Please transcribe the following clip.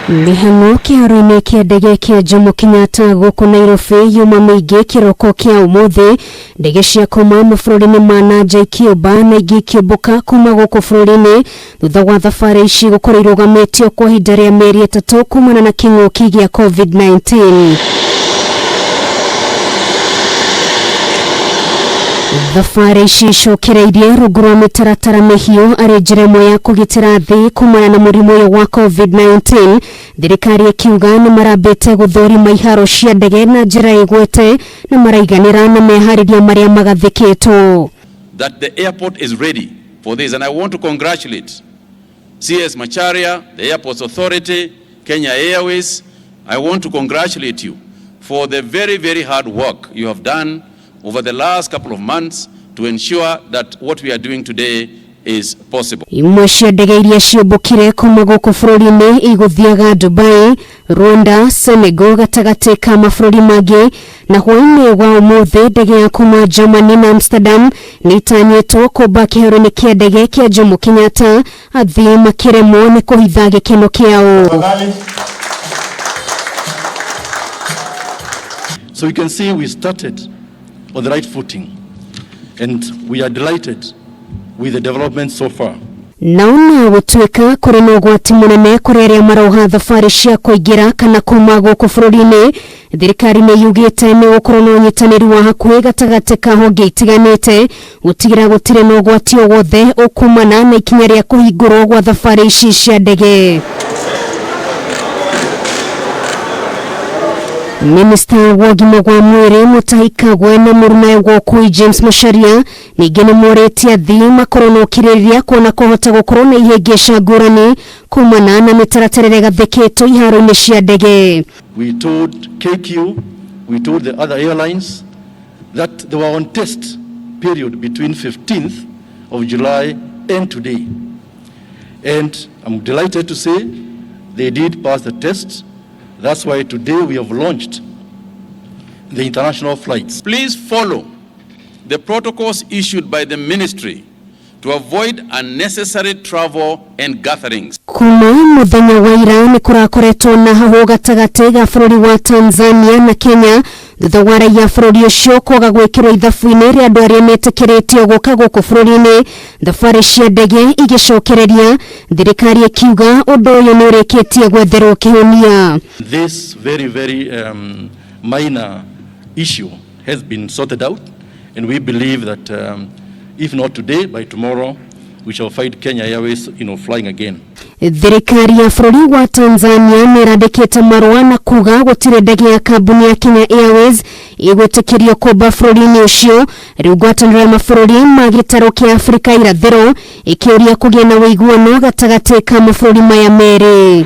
Mĩhang'o kĩharo-inĩ kĩa ndege kĩa Jomo Kenyatta gũkũ Nairobi yuma mĩingĩ kĩroko kĩa ũmũthĩ. Ndege cia kuma mabũrũri-inĩ ma na nja ikĩũmba na ingĩ ikĩũmbũka kuma gũkũ bũrũri-inĩ thutha wa thabarĩ ici gũkorwo irũgamĩtio kwa ihinda rĩa mĩeri 3 kumana na kĩng'ũki gĩa COVID-19. Thabarĩ ici icokereirie rungu rwa mĩtaratara mĩhiũ arĩ njĩra ĩmwe ya kũgitĩra thĩ kumana na mũrimũ ũyũ wa COVID-19. Thirikari ĩkiuga nĩ marambĩte gũthũrima iharo cia ndege na njĩra ĩgwete na maraiganĩra na meharĩria marĩa magathĩkĩtwo. That the airport is ready for this, and I want to congratulate CS Macharia, the Airports Authority, Kenya Airways. I want to congratulate you for the very, very hard work you have done over the last couple of months to ensure that what we are doing today is possible. Imwe cia ndege iria ciũmbũkire kuma gũkũ bũrũri-inĩ igũthiaga Dubai, Rwanda, Senegal gatagatĩ ka mabũrũri mangĩ. Na hwaĩ-inĩ wa ũmũthĩ ndege ya kuma Germany na Amsterdam nĩ itanyĩtwo kũmba kĩharo-inĩ kĩa ndege kĩa Jomo Kenyatta, athii makĩremwo nĩ kũhitha gĩkeno kĩao. So you can see we started on the right footing and we are delighted with the development so far. Naona gũtuĩka kũrĩ na ũgwati mũnene kũrĩ arĩa maroha thabarĩ cia kũingĩra kana kuma gũkũ bũrũri-inĩ, thirikari nĩ yugĩte nĩ gũkorwo na ũnyitanĩri wa hakuhĩ gatagatĩ ka honge itiganĩte gũtigĩra gũtirĩ na ũgwati o wothe ũkumana na ikinya rĩa kũhingũrwo gwa thabarĩ ici cia ndege. Minista wa ũgima wa mwĩrĩ Mutahi Kagwe na mũrunawe wa ũkui James Macharia ningĩ nĩ morĩtie athii makorwo na ũkirĩrĩria kuona kũhota gũkorwo na ihĩngĩca ngũrani kumana na mĩtaratara ĩrĩa ĩgathĩkĩtwo iharo-inĩ cia ndege. We told KQ, we told the other airlines that they were on test period between 15th of July and today. And I'm delighted to say they did pass the test. That's why today we have launched the international flights. Please follow the protocols issued by the ministry to avoid unnecessary travel and gatherings. Kuma muthenya wa ira nĩ kũrakoretwo na hahũ gatagatĩ ga bũrũri wa Tanzania na Kenya thutha wa raia bũrũri ũcio kwaga gwĩkĩrwo ithabu-inĩ rĩa andũ arĩa metĩkĩrĩtio gũka gũkũ bũrũri-inĩ, thabarĩ cia ndege igĩcokereria, thirikari ĩkiuga ũndũ ũyũ nĩ ũrĩkĩtie gwetherwo kĩhonia. This very, very minor issue has been sorted out, and we believe that if not today, by tomorrow, we shall find Kenya Airways, flying again. Thirikari ya bũrũri wa Tanzania nĩ ĩrandĩkĩte marũa na kuga gũtirĩ ndege ya kambuni ya Kenya Airways ĩgwĩtĩkĩrio kũmba bũrũri-inĩ ũcio. Rĩu ngwatanĩro ya mabũrũri ma gĩtarũ kĩa Afrika irathĩro ĩkĩũria kũgĩe na ũiguano gatagatĩ ka mabũrũri maya merĩ.